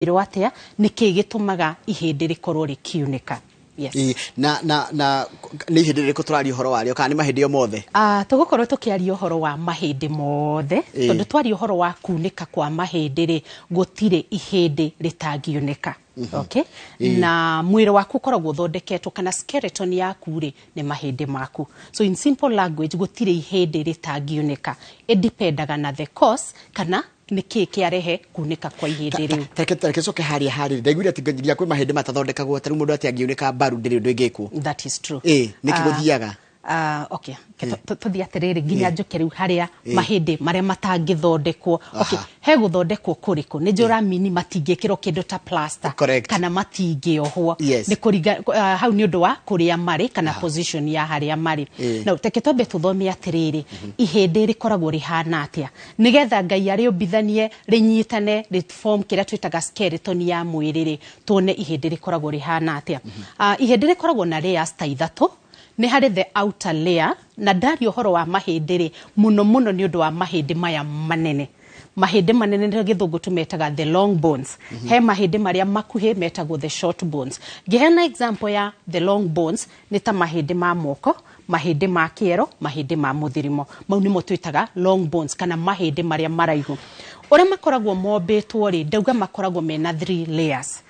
Atia nĩkĩ gĩtũmaga ihĩndĩ rĩkorwo rĩkiunĩka? Yes. Ĩ, na nĩ ihĩndĩ rĩrĩkũ tũraria ũhoro warĩo, kana nĩ mahĩndĩ o mothe? Tũgũkorwo tũkĩaria ũhoro wa mahĩndĩ mothe, tondũ twaria ũhoro wa kunĩka kwa mahĩndĩ rĩ, gũtirĩ ihĩndĩ rĩtangiunĩka. Okay? Na mwĩrĩ waku ũkoragwo ũthondeketwo, kana skeleton yaku rĩ, nĩ mahĩndĩ maku. So in simple language, gũtirĩ ihĩndĩ rĩtangiunĩka. Ĩdipendaga na the cause, kana nĩkĩ kĩarehe kunĩka kwa ihĩndĩ rĩu. Tareke coke harĩa harĩ ndaiguire atĩ nginya kwĩ mahĩndĩ matathondekagwo. Ta rĩu mũndũ atĩ angiunĩka mbaru, ndĩrĩ ũndũ ĩngĩkwo. That is true. Ĩ, nĩkĩ gũthiaga? Okay. Tũthiĩ atĩrĩrĩ, nginya njũke rĩu harĩa mahĩndĩ marĩa matangĩthondekwo. Okay, he gũthondekwo kũrĩkũ? Nĩ njũramini matingĩkĩrwo kĩndũ ta plaster kana matingĩohwo. Nĩ kũringa hau nĩ ũndũ wa kũrĩa marĩ kana position ya harĩa marĩ. Now teke twambe tũthome atĩrĩrĩ, ihĩndĩ rĩkoragwo rĩhana atĩa, nĩgetha Ngai arĩũmbithanie rĩnyitane rĩ form kĩrĩa twĩtaga skeleton ya mwĩrĩ rĩ, tuone ihĩndĩ rĩkoragwo rĩhana atĩa. Ihĩndĩ rĩkoragwo na layers ta ithatũ. Nĩ harĩ the outer layer, na ndaria ũhoro wa mahĩndĩ rĩ, mũno mũno nĩ ũndũ wa mahĩndĩ maya manene. Mahĩndĩ manene nĩ gĩthũngũ tũmetaga the long bones. He mahĩndĩ marĩa makuhĩ metagwo the short bones. Ngĩheana example ya the long bones, nĩ ta mahĩndĩ ma moko, mahĩndĩ ma kĩero, mahĩndĩ ma mũthirimo. Mau nĩmo twĩtaga long bones, kana mahĩndĩ marĩa maraihu. Ũrĩa makoragwo mombĩtwo rĩ, ndauga makoragwo mena three layers.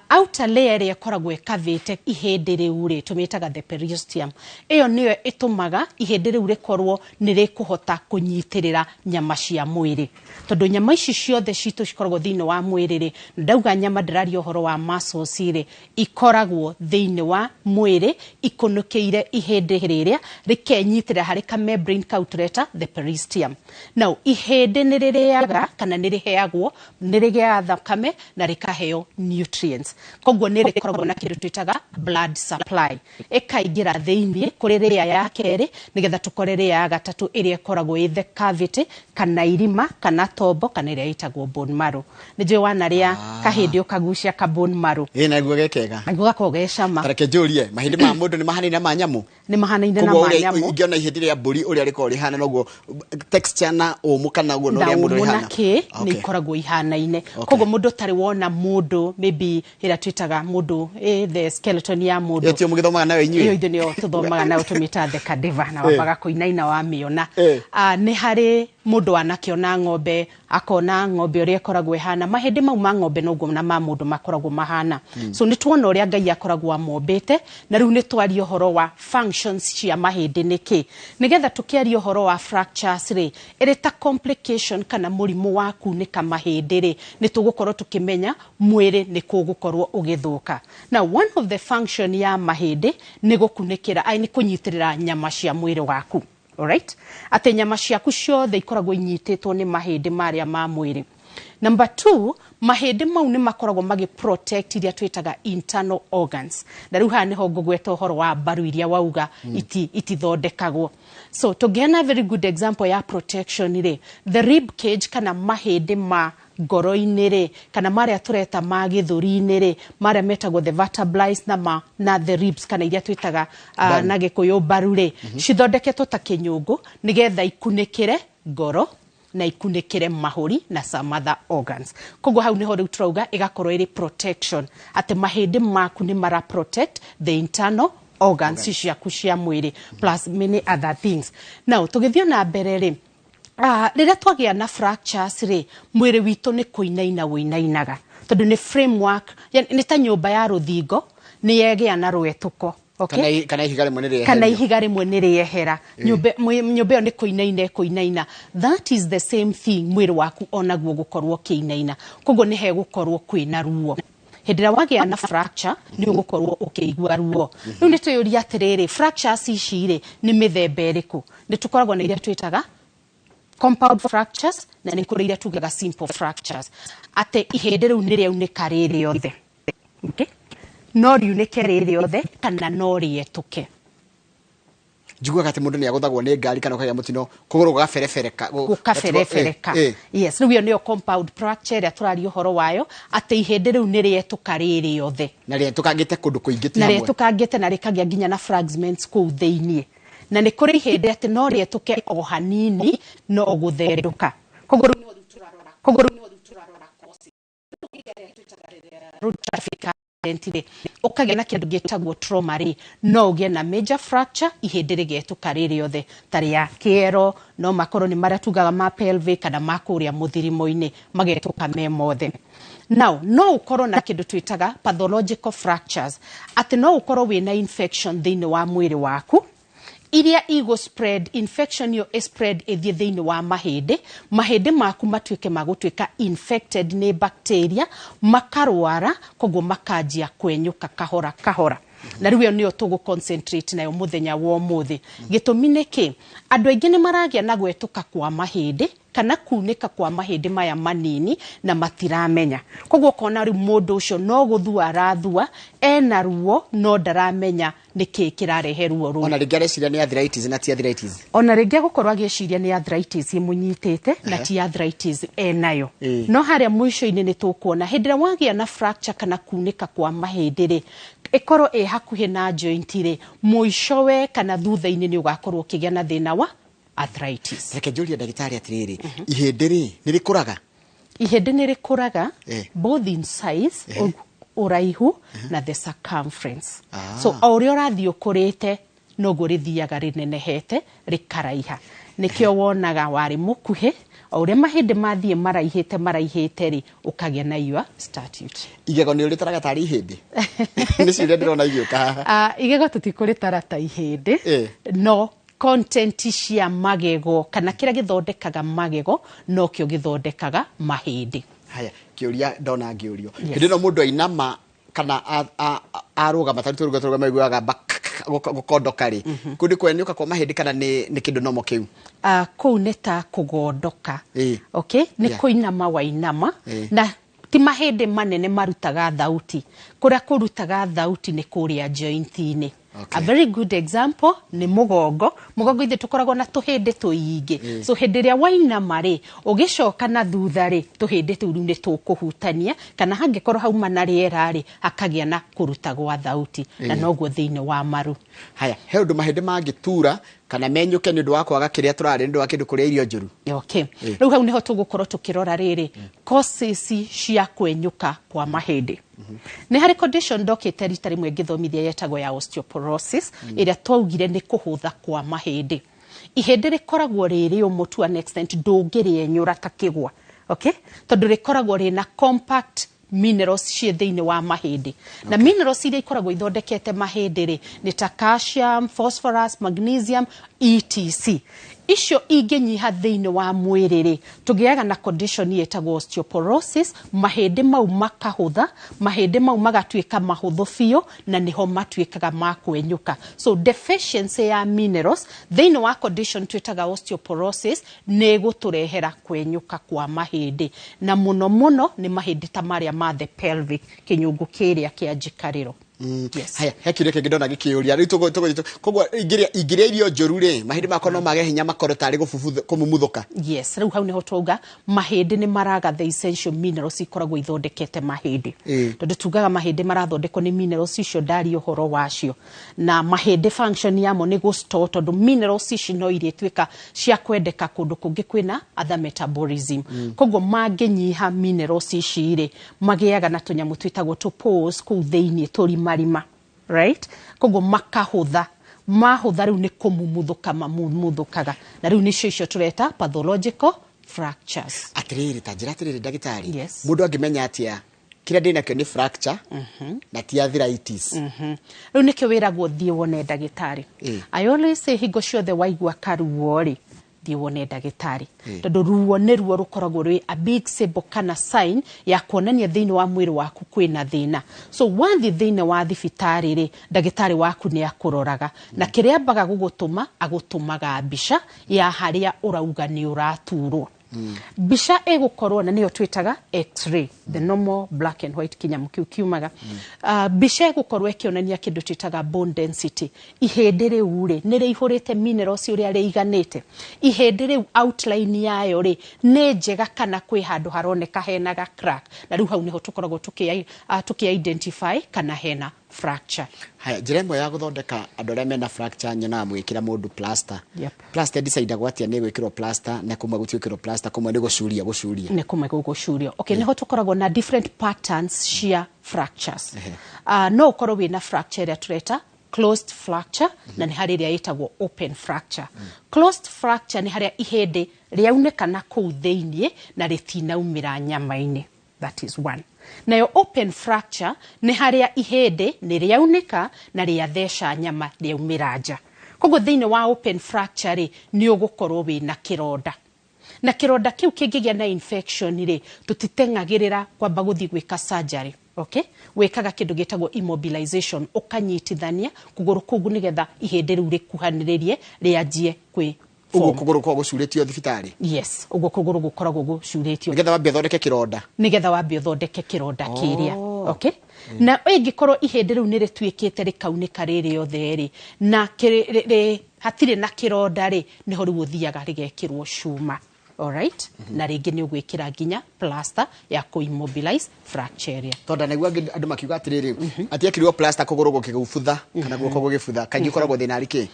Outer layer ĩrĩa ĩkoragwo ĩkavĩte ihĩndĩ rĩu rĩ, tũmĩtaga the periosteum. Ĩyo nĩyo ĩtũmaga ihĩndĩ rĩu rĩkorwo nĩ rĩkũhota kũnyitĩrĩra nyama cia mwĩrĩ, tondũ nyama ici ciothe citũ cikoragwo thĩinĩ wa mwĩrĩ rĩ, ndauga nyama ndĩraria ũhoro wa muscles rĩ, ikoragwo thĩinĩ wa mwĩrĩ ikunũkĩire ihĩndĩ rĩrĩa, rĩkenyitĩrĩra harĩ ka membrane kau tũreta the periosteum. Now ihĩndĩ nĩ rĩrĩaga, kana nĩ rĩheagwo, nĩ rĩgĩaga thakame na rĩkaheo nutrients, koguo nĩ rĩkoragwo na kĩndũ twĩtaga blood supply. Ĩkaingĩra thĩinĩ kũrĩ rĩa ya kerĩ, nĩgetha tũkore rĩa ya gatatũ ĩrĩa ĩkoragwo ĩ the cavity, kana irima, kana tombo, kana ĩrĩa ĩtagwo bone marrow. Nĩ njũĩ wanarĩa kahĩndĩ ũkagucia ka bone marrow. Ĩ, naguo gekega. Naguo gakoragwo ge cama. Tareke njũrie, mahĩndĩ ma mũndũ nĩ mahanaine na ma nyamũ? Nĩ mahanaine na Koguo ma ũrĩa nyamũ. Ingĩona ihĩndĩ rĩa mbũri ũrĩa rĩkoragwo rĩhana, noguo texture na ũmũ kana ũguo na na ũrĩa mũndũ ũmũ na rĩhana? kĩ nĩ ikoragwo ihanaine. Koguo mũndũ ũtarĩ wona mũndũ, maybe ĩrĩa twĩtaga mũndũ, the skeleton ya mũndũ. Ĩyo tio mũgĩthomaga nayo inyuĩ? Ĩyo ithuĩ nĩyo tũthomaga nayo, tũmĩtaga the cadaver, na wambaga kũinaina wamĩona. Nĩ harĩ mũndũ wanakĩona ng'ombe, akona ng'ombe ũrĩa ĩkoragwo ĩhana, mahĩndĩ mau ma ng'ombe noguo na ma mũndũ makoragwo mahana. So nĩ tuona ũrĩa Ngai akoragwo amombĩte, na rĩu nĩ twaria ũhoro wa functions cia mahĩndĩ nĩkĩ, nĩgetha tũkĩaria ũhoro wa fractures rĩ, ĩrĩ ta complication kana mũrimũ wa kunĩka mahĩndĩ rĩ, nĩ tũgũkorwo tũkĩmenya mwĩrĩ nĩ kũgũkorwo ũgĩthũka. Now one of the function ya mahĩndĩ nĩ gũkunĩkĩra, ai, nĩ kũnyitĩrĩra nyama cia mwĩrĩ waku. Alright? Atĩ nyama ciaku ciothe ikoragwo inyitĩtwo nĩ mahĩndĩ marĩa ma mwĩrĩ. Number two, mahĩndĩ mau nĩ makoragwo magĩ protect iria twĩtaga internal organs. Na rĩu haha nĩho ngũgweta ũhoro wa mbaru iria wauga itithondekagwo. So tũngĩheana very good example ya protection rĩ, the rib cage, kana mahĩndĩ ma ngoro-inĩ rĩ, kana marĩa tũreta ma gĩthũri-inĩ rĩ, marĩa metagwo the vertebrae na, ma, na the ribs, kana iria twĩtaga Mbaru. na gĩkũyũ mbaru rĩ, cithondeketwo ta kĩnyũngũ nĩgetha ikunĩkĩre ngoro na ikunĩkĩre mahũri na some other organs. Koguo hau nĩho rĩu tũrauga ĩgakorwo ĩrĩ protection, atĩ mahĩndĩ maku nĩ mara protect the internal organs ciaku cia mwĩrĩ, plus many other things. Now tũgĩthiĩ na mbere rĩ, rĩrĩa twagĩa na fractures rĩ, mwĩrĩ witũ nĩ kũinaina wũinainaga, tondũ nĩ framework, yani nĩ ta nyũmba ya rũthingo nĩ yegĩa na rwetũko. Okay? Kana ihiga rĩmwe nĩ rĩeherio. Kana ihiga rĩmwe nĩ rĩehera, nyũmba ĩyo nĩ kũinaina ĩkũinaina. That is the same thing mwĩrĩ waku onaguo gũkorwo ũkĩinaina. Koguo nĩ hegũkorwo kwĩna ruo. Hĩndĩ ĩrĩa wagĩa na fracture, nĩ ũgũkorwo ũkĩigua ruo. Rĩu nĩ twĩyũria atĩrĩrĩ, fractures ici rĩ, nĩ mĩthemba ĩrĩkũ? Nĩ tũkoragwo na iria twĩtaga compound fractures, na nĩ kũrĩ iria tugaga simple fractures, atĩ ihĩndĩ rĩu nĩ rĩaunĩka rĩ rĩothe. Okay? No riunĩke rĩ rĩothe kana no rĩetũke. Njiguaga atĩ mũndũ nĩ agũthagwo nĩ ngari kana ũkagĩa mũtino, kũgũrũ gũgaberebereka. Gũkaberebereka. Yes, rĩu ĩyo nĩyo compound fracture ĩrĩa tũraria ũhoro wayo, atĩ ihĩndĩ rĩu nĩ rĩetũka rĩ rĩothe. Na rĩetũkangĩte kũndũ kũingĩ ti Na hamwe. Rĩetũkangĩte na rĩkagĩa nginya na fragments kũu thĩiniĩ. Na nĩ kũrĩ ihĩndĩ atĩ no rĩetũke o hanini no gũthendũka. Koguo rĩu nĩho rĩu tũrarora. Koguo rĩu nĩho rĩu tũrarora causes. Road traffic accident rĩ, ũkagĩa na kĩndũ gĩtagwo trauma rĩ, no ũgĩe na major fracture, ihĩndĩ rĩgetũka rĩ rĩothe ta rĩa kĩero, no makorwo nĩ marĩa tugaga ma pelvic kana ma kũrĩa mũthirimo-inĩ, magetũka me mothe. Now, no ũkorwo na kĩndũ twĩtaga pathological fractures, atĩ no ũkorwo wĩna infection thĩinĩ wa mwĩrĩ waku, iria igũ spread, infection ĩyo ĩ spread ĩthiĩ thĩinĩ wa mahĩndĩ, mahĩndĩ maku matuĩke ma gũtuĩka infected nĩ bacteria, makarwara, koguo makanjia kwenyũka kahora kahora. Na rĩu ĩyo nĩyo tũgũ concentrate nayo mũthenya wa ũmũthĩ. Gĩtũmi nĩ kĩ? Andũ aingĩ nĩ maragĩa na gwetũka kwa mahĩndĩ kana kunĩka kwa mahĩndĩ maya manini na matiramenya. Koguo ũkona rĩu mũndũ ũcio no gũthua arathua, ena ruo no ndaramenya nĩkĩ kĩrarehe ruo rũu. Ona rĩngĩ areciria nĩ arthritis na ti arthritis. Ona rĩngĩ agũkorwo agĩciria nĩ arthritis ĩmũnyitĩte na ti arthritis enayo. No harĩa mũico-inĩ nĩ tũkuona hĩndĩ ĩrĩa wagĩa na fracture kana kunĩka kwa mahĩndĩ rĩ, ĩkorwo ĩ hakuhĩ na joint rĩ, mũicowe kana thutha-inĩ nĩ ũgakorwo ũkĩgĩa na thĩna wa arthritis. Reke njũrie ndagĩtarĩ atĩrĩrĩ, ihĩndĩ rĩ nĩ rĩkũraga? Ihĩndĩ nĩ rĩkũraga, both in size, ũraihu na the circumference. So o ũrĩa ũrathiĩ ũkũrĩte noguo rĩthiaga rĩnenehete rĩkaraiha. Nĩkĩo wonaga warĩ mũkuhĩ, o ũrĩa mahĩndĩ mathiĩ maraihĩte maraihĩte rĩ, ũkagĩa na your statute. Igego nĩ ũrĩtaraga tarĩ ihĩndĩ? Nĩ ciũria ndĩrona igĩũka haha. Igego tũtikũrĩtara ta ihĩndĩ, no content cia magego kana kĩrĩa gĩthondekaga magego nokĩo gĩthondekaga mahĩndĩ. Haya, kĩũria ndona ngĩũrio. Hĩndĩ ĩno mũndũ ainama kana arũgama ta tũruga tũruga maiguaga gũkondoka rĩ, kũu nĩ kwenyũka kwa mahĩndĩ kana nĩ kĩndũ nomo kĩu? Kũu nĩ ta kũgondoka. Okay, nĩ kũinama wainama na ti mahĩndĩ manene marutaga thauti. Kũrĩa kũrutaga thauti nĩ kũrĩa joint-inĩ. A very good example nĩ mũgongo. Mũgongo ithuĩ tũkoragwo na tũhĩndĩ tũingĩ. So hĩndĩ ĩrĩa wainama rĩ, ũgĩcoka na thutha rĩ, tũhĩndĩ tũu rĩu nĩ tũkũhutania, kana hangĩkorwo hauma na rĩera rĩ, hakagĩa na kũruta gwa thauti. Na noguo thĩinĩ wa maru. Haya, he ũndũ mahĩndĩ mangĩtura kana menyũke nĩ ũndũ wa kwaga kĩrĩa tũrarĩa, nĩ ũndũ wa kĩndũ kũrĩa irio njũru? Okay. Rĩu hau nĩho tũgũkorwo tũkĩrora rĩrĩ, causes cia kwenyũka kwa mahĩndĩ. Nĩ harĩ condition ndokĩte rita rĩmwe ngĩthomithia yetagwo ya osteoporosis, ĩrĩa twaugire nĩ kũhũtha kwa mahĩndĩ. Ihĩndĩ rĩkoragwo rĩ rĩũmũ to an extent ndũngĩrĩenyũra ta kĩgwa. Okay? Tondũ rĩkoragwo rĩna compact minerals ciĩ thĩinĩ wa mahĩndĩ. Na minerals iria ikoragwo ithondekete mahĩndĩ rĩ, nĩ ta calcium, phosphorus, magnesium, etc. Icio ingĩnyiha thĩinĩ wa mwĩrĩ rĩ, tũgĩaga na condition ĩtagwo osteoporosis, mahĩndĩ mau makahũtha, mahĩndĩ mau magatuĩka mahũthũ biũ, na nĩho matuĩkaga ma kwenyũka. So deficiency ya minerals thĩinĩ wa condition twĩtaga osteoporosis nĩ ĩgũtũrehera kwenyũka kwa mahĩndĩ, na mũno mũno nĩ mahĩndĩ ta marĩa ma the pelvic, kĩnyũngũ kĩrĩa kĩa njikarĩro. Yes. Haya, he kĩũria kĩngĩ ndona gĩkĩũria. Rĩu tũgũ koguo ingĩrĩa irio njũru rĩ, mahĩndĩ makwa no mage hinya makorwo tarĩ kũmumuthũka. Yes, rĩu hau nĩho twauga mahĩndĩ nĩ maraga the essential minerals ikoragwo ithondekete mahĩndĩ. Tondũ tugaga mahĩndĩ marathondekwo nĩ minerals icio ndaria ũhoro wacio. Na mahĩndĩ function yamo nĩ gũ store, tondũ minerals ici no irĩtuĩka cia kwendeka kũndũ kũngĩ kwĩna other metabolism. Koguo mangĩnyiha minerals ici rĩ, magĩaga na tũnyamũ twĩtagwo tũ pores kũu thĩinĩ tũrima marima, right? Koguo makahũtha, mahũtha rĩu nĩ kũmumuthũka mamumuthũkaga, na rĩu nĩcio icio tũreta pathological fractures. Atĩrĩrĩ, ta njĩra atĩrĩrĩ ndagĩtarĩ, Yes. mũndũ angĩmenya atĩa kĩrĩa ndĩnakĩo nĩ fracture na ti arthritis? Rĩu nĩkĩo wĩragwo thiĩ wone ndagĩtarĩ. I always say hingo ciothe waigua karuo rĩ, thiĩ wone ndagĩtarĩ. Tondũ ruo nĩ ruo rũkoragwo rwĩ a big symbol kana sign ya kuonania thĩinĩ wa mwĩrĩ waku kwĩna thĩna. So wathiĩ thĩinĩ wa thibitarĩ rĩ, ndagĩtarĩ waku nĩ akũroraga. Na kĩrĩa ambaga gũgũtũma, agũtũmaga mbica ya harĩa ũrauga nĩ ũraturwo. Mbica ĩgũkorwo na nĩyo twĩtaga x-ray, the normal black and white kĩnyamũ kĩu kiumaga. Mbica ĩgũkorwo ĩkĩonania kĩndũ twĩtaga bone density. Ihĩndĩ rĩu rĩ, nĩ rĩihũrĩte minerals ũrĩa rĩiganĩte. Ihĩndĩ rĩu outline yayo rĩ, nĩ njega kana kwĩ handũ haroneka hena ga crack. Na rĩu hau nĩho tũkoragwo tũkĩ identify kana hena Fracture. Haya, njĩra ĩmwe ya gũthondeka andũ arĩa mena fracture nyonaga mũgĩkĩra mũndũ plaster. Yep. Plaster decidagwo atĩa nĩ gwĩkĩrwo plaster na kũmwe gũtiĩkĩrwo plaster, kũmwe nĩ gũcuria gũcuria? Nĩ kũmwe gũgũcurio. Okay, nĩho tũkoragwo na different patterns cia fractures. No ũkorwo wĩna fracture ĩrĩa tũreta closed fracture, na nĩ harĩ ĩrĩa ĩtagwo open fracture. Closed fracture nĩ harĩa ihĩndĩ rĩaunĩka na kũu thĩiniĩ na rĩtinaumĩra nyama-inĩ. That is one. Nayo open fracture nĩ harĩa ihĩndĩ nĩ rĩaunĩka na rĩatheca nyama, rĩaumĩra nja. Koguo thĩinĩ wa open fracture rĩ, nĩ ũgũkorwo wĩna kĩronda, na kĩronda kĩu kĩngĩgĩa na infection rĩ, tũtiteng'agĩrĩra kwamba gũthiĩ gwĩka surgery. Okay, wĩkaga kĩndũ gĩtagwo immobilization, ũkanyitithania kũgũrũ kũu nĩgetha ihĩndĩ rĩu rĩkuhanĩrĩrie, rĩanjie kwĩ Ũguo kũgũrũ kwa gũcurĩtio thibitarĩ? Yes, ũguo kũgũrũ gũkoragwo gũcurĩtio. Nĩgetha wambie ũthondeke kĩronda. Nĩgetha wambie ũthondeke kĩronda kĩrĩa. Okay, na ĩngĩkorwo ihĩndĩ rĩu nĩ rĩtuĩkĩte rĩkaunĩka rĩ rĩothe rĩ, na hatirĩ na kĩronda rĩ, nĩho rĩu ũthiaga rĩgekĩrwo cuma. Alright? Na rĩngĩ nĩ ũgwĩkĩra nginya plaster ya kũ-immobilize fracture area. Tondũ naigua andũ makiuga atĩrĩrĩ, atĩ ekĩrirwo plaster kũgũrũ gũkĩgũbutha kana guoko gũgĩbutha, kaingĩ ũkoragwo thĩna arĩ kĩ?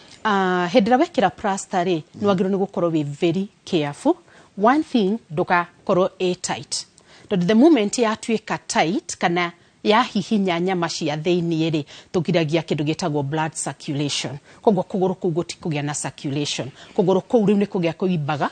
Hĩndĩ ĩrĩa wekĩra plaster rĩ, nĩ wagĩrĩirwo nĩ gũkorwo wĩ very careful. One thing, ndũgakorwo ĩ tight, tondũ the moment yatuĩka tight kana yahihinya nyama cia thĩiniĩ rĩ, tũgiragia kĩndũ gĩtagwo blood circulation. Koguo kũgũrũ kũu gũtikũgĩa na circulation. Kũgũrũ kũu rĩu nĩ kũgĩa kũimbaga,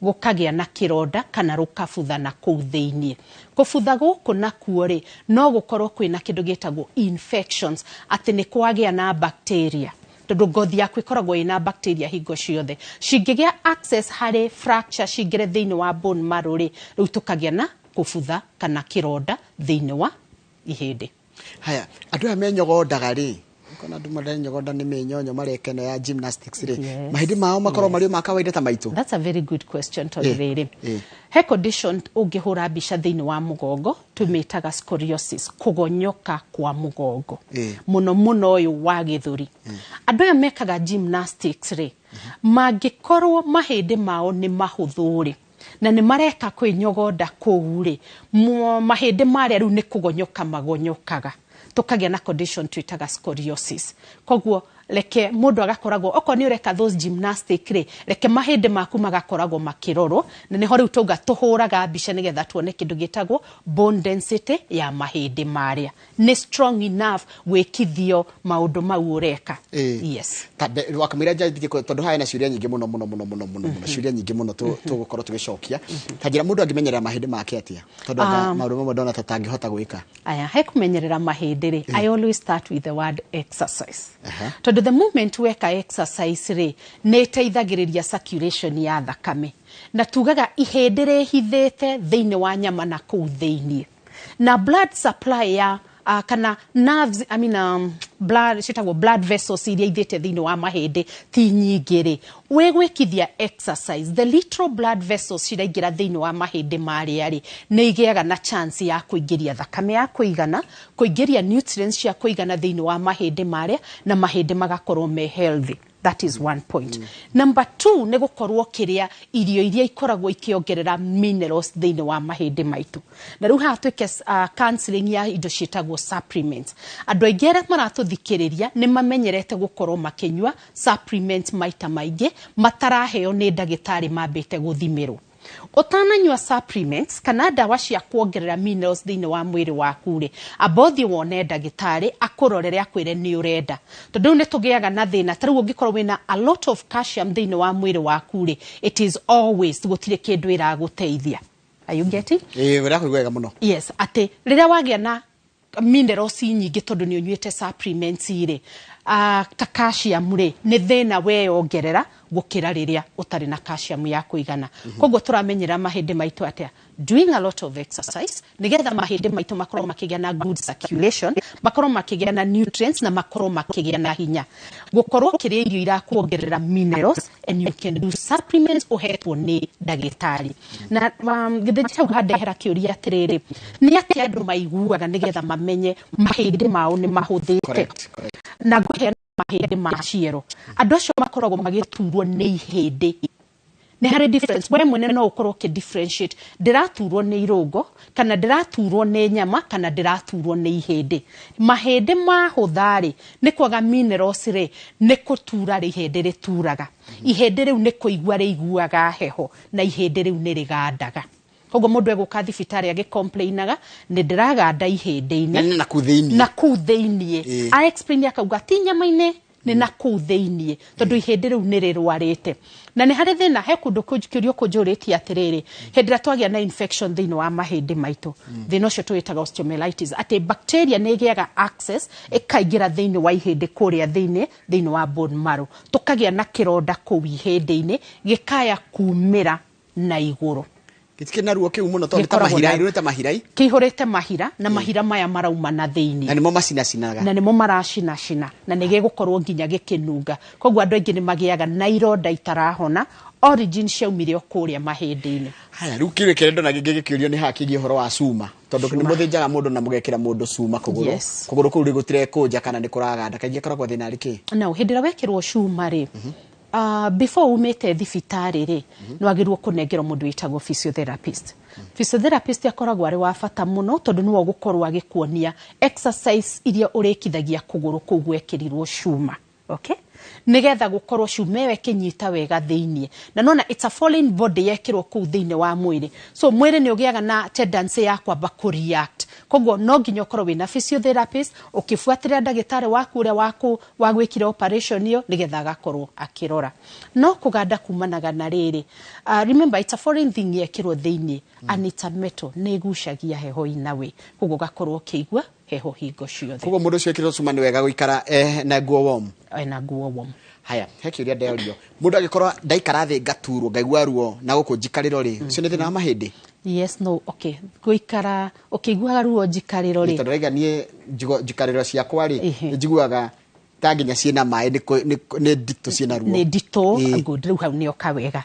gũkagĩa na kĩronda kana rũkabutha na kũu thĩiniĩ. Kũbutha gũkũ nakuo rĩ, no gũkorwo kwĩna kĩndũ gĩtagwo infections, atĩ nĩ kwagĩa na bacteria, tondũ ngothi yaku ĩkoragwo ĩna bacteria hingo ciothe. Cingĩgĩa access harĩ fracture, cingĩre thĩinĩ wa bone marrow rĩ, rĩu tũkagĩa na kũbutha kana kĩronda thĩinĩ wa ihĩndĩ. Haya, andũ aya menyogondaga rĩ, kona andũ marenyogonda nĩ mĩnyonyo mareka ĩno ya gymnastics rĩ, mahĩndĩ mao makorwo marĩ o ma kawaida ta maitũ? That's a very good question, tondũ rĩrĩ, he condition ũngĩhũra mbica thĩinĩ wa mũgongo tũmĩtaga scoliosis, kũgonyoka kwa mũgongo, mũno mũno ũyũ wa gĩthũri. Andũ aya mekaga gymnastics rĩ, mangĩkorwo mahĩndĩ mao nĩ mahũthũ rĩ, na nĩ mareka kwĩnyogonda kũu rĩ, mahĩndĩ marĩa rĩu nĩ kũgonyoka magonyokaga, tũkagĩa na condition twĩtaga scoliosis. Koguo reke mũndũ agakoragwo, okorwo nĩ ũreka those gymnastic rĩ, reke mahĩndĩ maku magakoragwo makĩrorwo, na nĩho rĩu tauga tũhũraga mbica nĩgetha tuone kĩndũ gĩtagwo bone density ya mahĩndĩ marĩa nĩ strong enough gwĩkithio maũndũ mau ũreka. Yes. Ta wakamwĩra nja tondũ haya na ciũria nyingĩ mũno mũno mũno mũno mũno mũno, ciũria nyingĩ mũno tũgũkorwo tũgĩcokia. Ta njĩra, mũndũ angĩmenyerera mahĩndĩ make atĩa, tondũ anga maũndũ mamwe ndona ta tangĩhota gwĩka? Aya, he kũmenyerera mahĩndĩ rĩ, I always start with the word exercise, tondũ the moment weka exercise rĩ, nĩ ĩteithagĩrĩria circulation ya thakame, na tugaga ihĩndĩ rĩhithĩte thĩinĩ wa nyama na kũu thĩiniĩ, na blood supply ya kana nerves, I mean, blood ciĩtagwo blood vessels iria ithiĩte thĩinĩ wa mahĩndĩ ti nyingĩ rĩ, wĩgwĩkithia exercise, the little blood vessels ciraingĩra thĩinĩ wa mahĩndĩ marĩa rĩ, nĩ igĩaga na chance ya kũingĩria thakame ya kũigana, kũingĩria nutrients cia kũigana thĩinĩ wa mahĩndĩ marĩa, na mahĩndĩ magakorwo me healthy. That is one point. Number two, nĩ gũkorwo kĩrĩa irio iria ikoragwo ikĩongerera minerals thĩinĩ wa mahĩndĩ maitũ. Na rĩu haha twĩke counseling ya indo ciĩtagwo supplements. Andũ aingĩ arĩa maratũthikĩrĩria nĩ mamenyerete gũkorwo makĩnyua supplements maita maingĩ mataraheo nĩ ndagĩtarĩ mambĩte gũthimĩrwo. Ũtananyua supplements kana ndawa cia kuongerera minerals thĩinĩ wa mwĩrĩ waku rĩ, amba ũthiĩ wone ndagĩtarĩ akũrorere, akwĩre nĩ ũrenda, tondũ rĩu nĩ tũgĩaga na thĩna. Ta rĩu ũngĩkorwo wĩna a lot of calcium thĩinĩ wa mwĩrĩ waku rĩ, it is always gũtirĩ kĩndũ ĩragũteithia. Are you getting? Ĩĩ, ũrakũigua wega mũno. Yes, atĩ rĩrĩa wagĩa na minerals nyingĩ tondũ nĩ ũnyuĩte supplements rĩ, ta calcium rĩ, nĩ thĩna weyongerera gũkĩra rĩrĩa ũtarĩ na calcium ya kũigana. Koguo tũramenyera mahĩndĩ maitũ atĩa? Doing a lot of exercise nĩgetha mahĩndĩ maitũ makorwo makĩgĩa na good circulation, makorwo makĩgĩa na nutrients na makorwo makĩgĩa na hinya. Gũkorwo ũkĩrĩa irio irakuongerera minerals, and you can do supplements ũhetwo nĩ ndagĩtarĩ. Na githĩ hau handehera kĩũria atĩrĩrĩ, nĩ atĩa andũ maiguaga nĩgetha mamenye mahĩndĩ mao nĩ mahũthĩte? Correct, correct. Na ngũheana mahĩndĩ ma ciero, andũ acio makoragwo magĩturwo nĩ ihĩndĩ. Nĩ harĩ difference. We mwene no ũkorwo ũkĩ differentiate, ndĩraturwo nĩ irũngo kana ndĩraturwo nĩ nyama kana ndĩraturwo nĩ ihĩndĩ. Mahĩndĩ mahũtha rĩ, nĩ kwaga minerals rĩ, nĩ kũtura rĩ ihĩndĩ rĩturaga. Ihĩndĩ rĩu nĩ kũigua rĩiguaga heho na ihĩndĩ rĩu nĩ rĩgandaga. Koguo mũndũ egũka thibitarĩ agĩcomplainaga nĩ ndĩraganda ihĩndĩ-inĩ. Na nĩ na kũu thĩiniĩ. Na kũu thĩiniĩ. A explain akauga ti nyama-inĩ, nĩ na kũu thĩiniĩ, tondũ ihĩndĩ rĩu nĩ rĩrwarĩte. Na nĩ harĩ thĩna, he kũndũ kĩũria ũkũnjũrĩtie atĩrĩrĩ, hĩndĩ ĩrĩa twagĩa na infection thĩinĩ wa mahĩndĩ maitũ, thĩna ũcio tũwĩtaga osteomyelitis, atĩ bacteria nĩ ĩgĩaga access ĩkaingĩra thĩinĩ wa ihĩndĩ kũrĩa thĩinĩ, thĩinĩ wa bone marrow, tũkagĩa na kĩronda kũu ihĩndĩ-inĩ gĩkaya kumĩra na igũrũ. Gĩtikĩrĩ na ruo kĩu mũno tondũ nĩ ta Gĩkoragwo mahira, na- nĩ ta mahirai. Kĩihũrĩte mahira, na mahira maya marauma na thĩinĩ. Na nĩmo macinacinaga. Na nĩmo maracinacina, na nĩ gĩgũkorwo nginya gĩkĩnunga. Koguo andũ aingĩ nĩ magĩaga na ironda itarahona, origin ciaumire o kũrĩa mahĩndĩ-inĩ. Haya, rĩu kĩũria kĩrĩa ndona gĩngĩ gĩkĩũrio nĩ haha kĩgiĩ ũhoro wa cuma, tondũ nĩ mũthĩnjaga mũndũ na mũgekĩra mũndũ cuma kũgũrũ. Kũgũrũ kũu rĩ gũtirekũnja kana nĩ kũraganda, kaingĩ ĩkoragwo thĩna arĩ kĩ? No, hĩndĩ ĩrĩa wekĩrwo cuma rĩ, before umĩte thibitarĩ rĩ, nĩ wagĩrĩirwo kũnengerwo mũndũ wĩtagwo physiotherapist. Physiotherapist akoragwo arĩ wa bata mũno tondũ nĩwe ũgũkorwo agĩkuonia exercise iria ũrĩkithagia kũgũrũ kũu gwekĩrirwo cuma. Okay? Nĩgetha gũkorwo cuma ĩyo ĩkĩnyita wega thĩiniĩ. Na nona it's a foreign body yekĩrwo kũu thĩiniĩ wa mwĩrĩ. So mwĩrĩ nĩ ũgĩaga na tendency ya kwamba kũ-react. Koguo no nginya ũkorwo wĩna physiotherapist ũkĩbuatĩrĩra ndagĩtarĩ waku ũrĩa wagwĩkire operation ĩyo, nĩgetha agakorwo akĩrora. No kũganda kumanaga na rĩrĩ. Remember it's a foreign thing yekĩrwo thĩiniĩ and it's a metal, nĩ ĩgucagia heho in a way. Koguo ũgakorwo ũkĩigua heho hingo ciothe. Koguo mũndũ ũcio ekĩrĩtwo cuma nĩ wega gũikara na nguo warm. Na nguo warm. Haya, he kĩũria ndeorio. Mũndũ angĩkorwo ndaikara thĩ ngaturwo ngaigua ruo na gũkũ njikarĩro rĩ, ũcio nĩ thĩna wa mahĩndĩ? Yes, no, okay. Gũikara ũkĩiguaga ruo njikarĩro rĩ. Tondũ raiga niĩ njikarĩro ciakwa rĩ, njiguaga ta nginya ciĩna maĩ, nĩ nditũ ciĩna ruo. Nĩ nditũ, good, rĩu hau nĩ oka wega.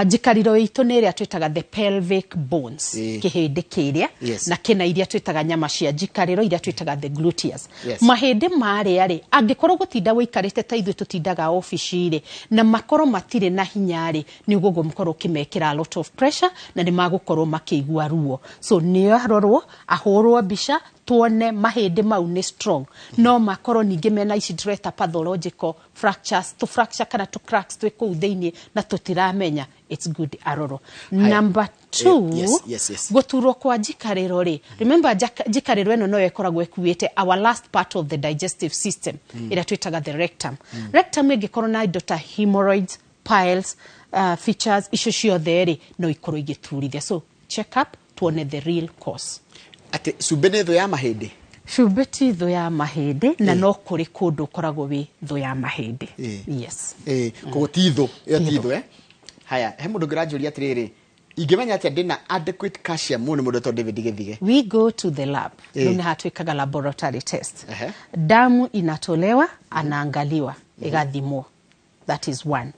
Njikarĩro itũ nĩ ĩrĩa twĩtaga the pelvic bones, kĩhĩndĩ kĩrĩa, na kĩna iria twĩtaga nyama cia njikarĩro, iria twĩtaga the gluteus. Mahĩndĩ marĩa rĩ, angĩkorwo gũtinda wĩikarĩte ta ithuĩ tũtindaga obici rĩ, na makorwo matirĩ na hinya rĩ, nĩ ũguo mũkorwo ũkĩmekĩra a lot of pressure, na nĩ magũkorwo makĩigua ruo. So nĩ arorwo, ahũrwo mbica, tuone mahĩndĩ mau nĩ strong. No makorwo ningĩ mena ici tũreta pathological fractures, tũ fracture kana tũ cracks twĩ kũu thĩiniĩ na tũtiramenya. It's good arorwo. Haya. Number 2, Yes, yes, yes. gũturwo kwa njikarĩro rĩ, remember njikarĩro ĩno noyo ĩkoragwo ĩkuĩte our last part of the digestive system, ĩrĩa twĩtaga the rectum. Rectum ĩngĩkorwo na indo ta hemorrhoids, piles, features, icio ciothe rĩ, no ikorwo igĩturithia. So check up tuone the real cause. Atĩ cumbĩ nĩ thũ ya mahĩndĩ? Cumbĩ ti thũ ya mahĩndĩ, na no kũrĩ kũndũ ũkoragwo wĩ thũ ya mahĩndĩ. Yes. Koguo ti thũ, ĩyo ti Ti thũ, thũ. Haya, he mũndũ ũngĩranjũria atĩrĩrĩ, ingĩmenya atĩa ndĩna adequate calcium? Mũndũ nĩ mũndũ wĩtagwo David Gĩthige. We go to the lab. Rĩu nĩ hatuĩkaga laboratory test. Damu inatolewa, anaangaliwa, ĩgathimwo. That is one.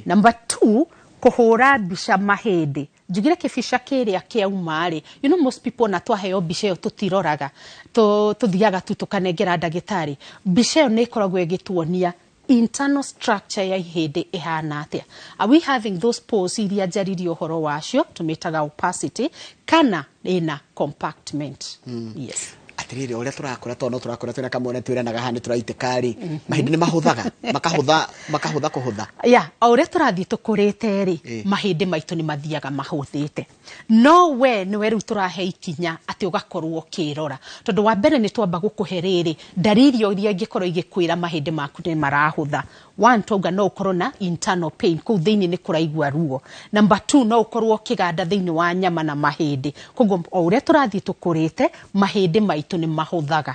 Number 2, kũhũra mbica mahĩndĩ. Njugire kĩbica kĩrĩa kĩauma rĩ, you know most people na twaheo mbica ĩyo tũtiroraga, tũthiaga tu tũkanengera ndagĩtarĩ. Mbica ĩyo nĩ ĩkoragwo ĩgĩtuonia internal structure ya ihĩndĩ ĩhana atĩa. Are we having those pores iria njaririe ũhoro wacio, tũmĩtaga opacity, kana ĩna compactment? Yes. Atĩrĩrĩ, ũrĩa tũrakũra, tondũ no tũrakũra twĩna kamwana twĩranaga haha nĩ tũraitĩka rĩ, mahĩndĩ nĩ mahũthaga, makahũtha, makahũtha kũhũtha. Yeah, o ũrĩa tũrathiĩ tũkũrĩte rĩ, mahĩndĩ maitũ nĩ mathiaga mahũthĩte. No we nĩwe rĩu tũrahe ikinya atĩ ũgakorwo ũkĩrora. Tondũ wa mbere nĩ twamba gũkũhe rĩrĩ, ndariri iria ingĩkorwo igĩkwĩra mahĩndĩ maku nĩ marahũtha. One, twauga no ũkorwo na internal pain, kũu thĩinĩ nĩ kũraigua ruo. Number 2, no ũkorwo ũkĩganda thĩinĩ wa nyama na mahĩndĩ. Koguo o ũrĩa tũrathiĩ tũkũrĩte, mahĩndĩ maitũ nĩ mahũthaga.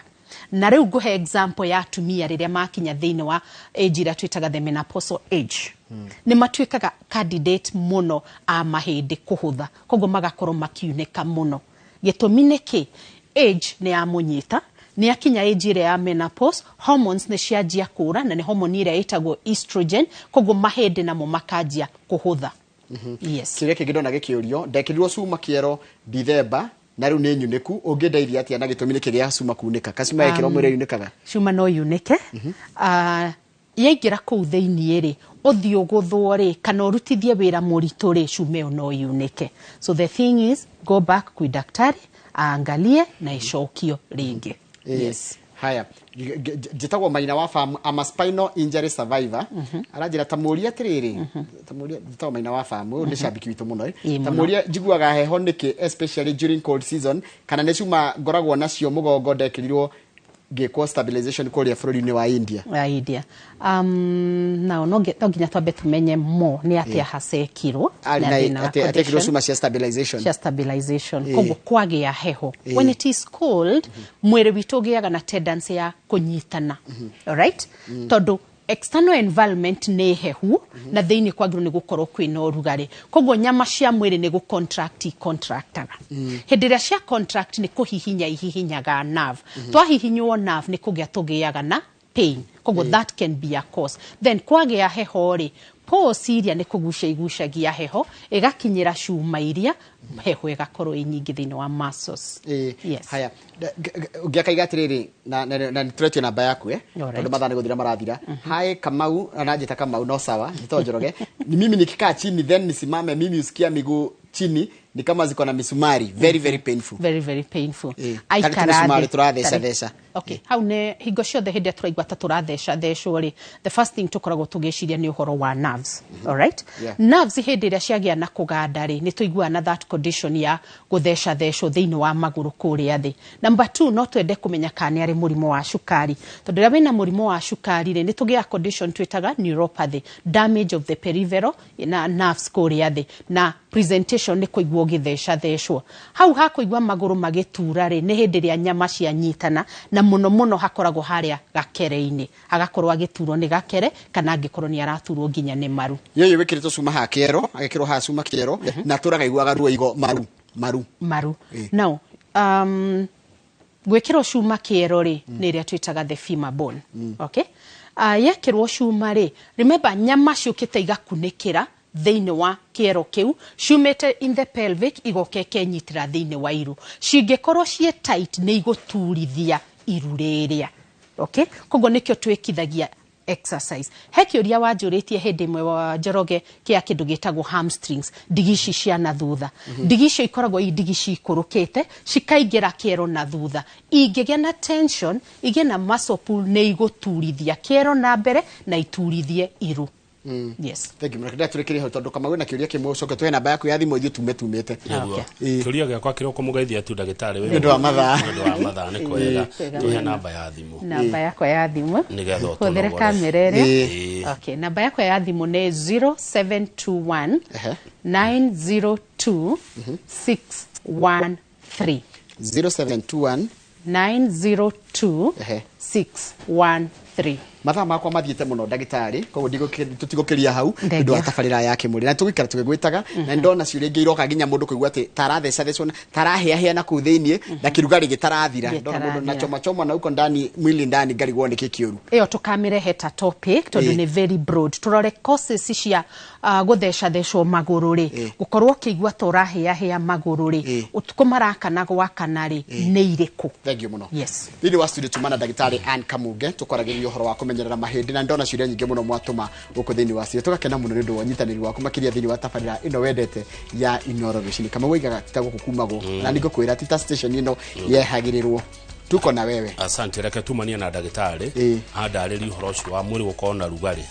Na rĩu ngũhe example ya atumia rĩrĩa makinya thĩinĩ wa age ĩrĩa twĩtaga the menopausal age. Nĩ matuĩkaga candidate mũno a mahĩndĩ kũhũtha, koguo magakorwo makiunĩka mũno. Gĩtũmi nĩ kĩ? Age nĩ yamũnyita, nĩ akinya age ĩrĩa ya menopause, hormones nĩ cianjia kũra, na nĩ hormone ĩrĩa ĩtagwo estrogen, koguo mahĩndĩ namo makanjia kũhũtha. Yes. Kĩrĩa kĩngĩ ndona gĩkĩũrio, ndekĩrirwo cuma kĩero Dithemba, na rĩu nĩ nyunĩku, ũngĩndeithia atĩa na gĩtũmi nĩkĩ gĩa cuma kunĩka? Kacuma ĩkĩrwo mwĩrĩ yunĩkaga? Cuma no yunĩke. Yaingĩra kũu thĩiniĩ rĩ, ũthiĩ ũgũthwo rĩ, kana ũrutithie wĩra mũritũ rĩ, cuma ĩyo no yunĩke. So the thing is, go back kwĩ daktari aangalie na ĩcokio rĩngĩ. Yes. Haya, njĩtagwo Maina wa Farm, I'm a spinal injury survivor. Aranjĩra ta mũria atĩrĩrĩ, ta mũria, njĩtagwo Maina wa Farm, ũyũ nĩ cambiki witũ mũno. Ĩ, Ta mũno. mũria njiguaga heho nĩkĩ, especially during cold season, kana nĩ cuma ngoragwo nacio mũgongo ndekĩrirwo ngĩkwo stabilization kũrĩa bũrũri-inĩ wa India. Idea. Now no nginya twambe tumenye mo nĩ atĩa hacekirwo Arĩ na na thĩna wa atekĩrirwo condition cuma cia stabilization. Cia stabilization. Koguo kwagĩa heho, when it is cold, mwĩrĩ witũ ũgĩaga na tendency ya kũnyitana, alright, tondũ external environment nĩ hehu na thĩinĩ kwagĩrĩirwo nĩ gũkorwo kwĩna ũrugarĩ. Koguo nyama cia mwĩrĩ nĩ gũ-contract contractaga. Hĩndĩ ĩrĩa cia contract, nĩ kũhihinya ihihinyaga nerve. Twahihinywo nerve, nĩ kũgĩa tũgĩaga na pain. Koguo that can be a cause. Then kwagĩa heho rĩ, pores iria nĩ kũgucia igucagia heho ĩgakinyĩra cuma iria, heho ĩgakorwo ĩ nyingĩ thĩinĩ wa muscles. Yes. Haya, ũngĩ akaiga atĩrĩrĩ, na nĩtũretio namba yaku, eh? Alright. Tondũ mathaa nĩ gũthira marathira. Hai Kamau, ananjĩta Kamau, no sawa, njĩtagwo Njoroge. Ni mimi nikikaa chini then nisimame, mimi husikia miguu chini ni kama ziko na misumari, very very painful. Very very painful. Aikara Aikara thĩ thĩ. tũratheca Tarĩ- theca. Okay, hau nĩ hingo ciothe hĩndĩ ĩrĩa tũraigua ta tũratheca thecwo rĩ, the first thing tũkoragwo tũgĩciria nĩ ũhoro wa nerves, alright? Nerves hĩndĩ ĩrĩa ciagĩa na kũganda rĩ, nĩ tũiguaga na that condition ya gũtheca thecwo thĩinĩ wa magũrũ kũrĩa thĩ. Number two, no twende kũmenya kana nĩ arĩ mũrimũ wa cukari, tondũ rĩrĩa wĩna mũrimũ wa cukari rĩ, nĩ tũgĩaga condition twĩtaga neuropathy, damage of the peripheral na nerves kũrĩa thĩ, na presentation nĩ kũigua ũgĩtheca thecwo. Hau ha kũigua magũrũ magĩtura rĩ, nĩ hĩndĩ ĩrĩa nyama cianyitana, na mũno mũno hakoragwo harĩa gakere-inĩ, agakorwo agĩturwo nĩ gakere, kana angĩkorwo nĩ araturwo nginya nĩ maru. Yeye wĩkĩrĩtwo cuma ha kĩero, agĩkĩrwo ha cuma kĩero na tũraga iguaga ruo igo maru maru. Maru. Now gwĩkĩrwo cuma kĩero rĩ, nĩ ĩrĩa twĩtaga the femur bone, okay? Yekĩrwo cuma rĩ, remember nyama ciũkĩte igakunĩkĩra thĩinĩ wa kĩero kĩu, ciumĩte in the pelvic, igoka ikenyitĩra thĩinĩ wa iru. Cingĩkorwo ciĩ tight, nĩ igũturithia iru rĩrĩa, okay? Koguo nĩkĩo twĩkithagia exercise. He kĩũria wanjũrĩtie hĩndĩ ĩmwe wa Njoroge kĩa kĩndũ gĩtagwo hamstrings, ndigi ici cia na thutha. Ndigi icio ikoragwo i ndigi cikũrũkĩte cikaingĩra kĩero na thutha. Ingĩgĩa na tension, igĩe na muscle pull, nĩ igũturithia kĩero na mbere na iturithie iru. Yes. Thank you mũno. Ndĩratũrĩkĩrie hau tondũ Kamau wĩna kĩũria kĩmwe, ũcoke tũhe namba yaku ya thimũ ithuĩ tume tumĩte. Nĩguo. Ĩĩ. Kĩũria gĩakwa kĩrĩa ũkũmũgeithia tu ndagĩtarĩ Nĩ ũndũ wa mathaa. Nĩ ũndũ wa mathaa, nĩ kwega tũhe namba ya thimũ. Namba yakwa ya thimũ. Nĩgetha hũthĩre ũtũnogore. kamera ĩrĩa. Ĩĩ. Okay, namba yakwa ya thimũ nĩ 0721 902 613. 0721 902 613. Mathaa makwa mathiĩte mũno, ndagĩtarĩ, koguo tũtigũkĩria hau nĩ ũndũ wa Thengia. tabarĩra ya kĩmũrĩ, na tũgũikara tũgĩgwĩtaga na ndona ciũria ingĩ iroka, nginya mũndũ kũigua atĩ tarathecacethecwo, tarahĩahĩa na kũu thĩiniĩ na kĩrugarĩ gĩtarathira. Ndona mũndũ Gĩtarathira. na choma choma na huko ndani, mwili ndani, ngarigwo nĩkĩ kĩũru. Ĩyo tũkamĩrehe ta topic tondũ nĩ very broad. Tũrore causes cia gũthecathecwo magũrũ rĩ, gũkorwo ũkĩigua ta ũrahĩahĩa magũrũ rĩ, ũtukũ marakana gwakana rĩ, nĩ irĩkũ? Thank you mũno. Yes. Thĩinĩ wa studio tuma na ndagĩtarĩ Ann Kamunge, tũkwaragĩrĩria ũhoro wa kũmenyerera mahĩndĩ, na ndona ciũria nyingĩ mũno mwatũma gũkũ thĩinĩ wa studio. Tũgakena mũno nĩ ũndũ wa ũnyitanĩri waku, makĩria thĩinĩ wa tabarĩra ĩno wendete ya Inoro Rũcinĩ. Kamau waigaga tita gũkũ kumagwo, na nĩngũkwĩra tita station ĩno yehagĩrĩrwo tuko na wewe. Asante, reke tumanie na ndagĩtarĩ andarĩrie ũhoro ũcio wa mwĩrĩ gũkorwo na rugarĩ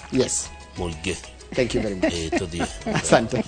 mũingĩ. Thank you very much. Ĩĩ, tũthiĩ. Asante.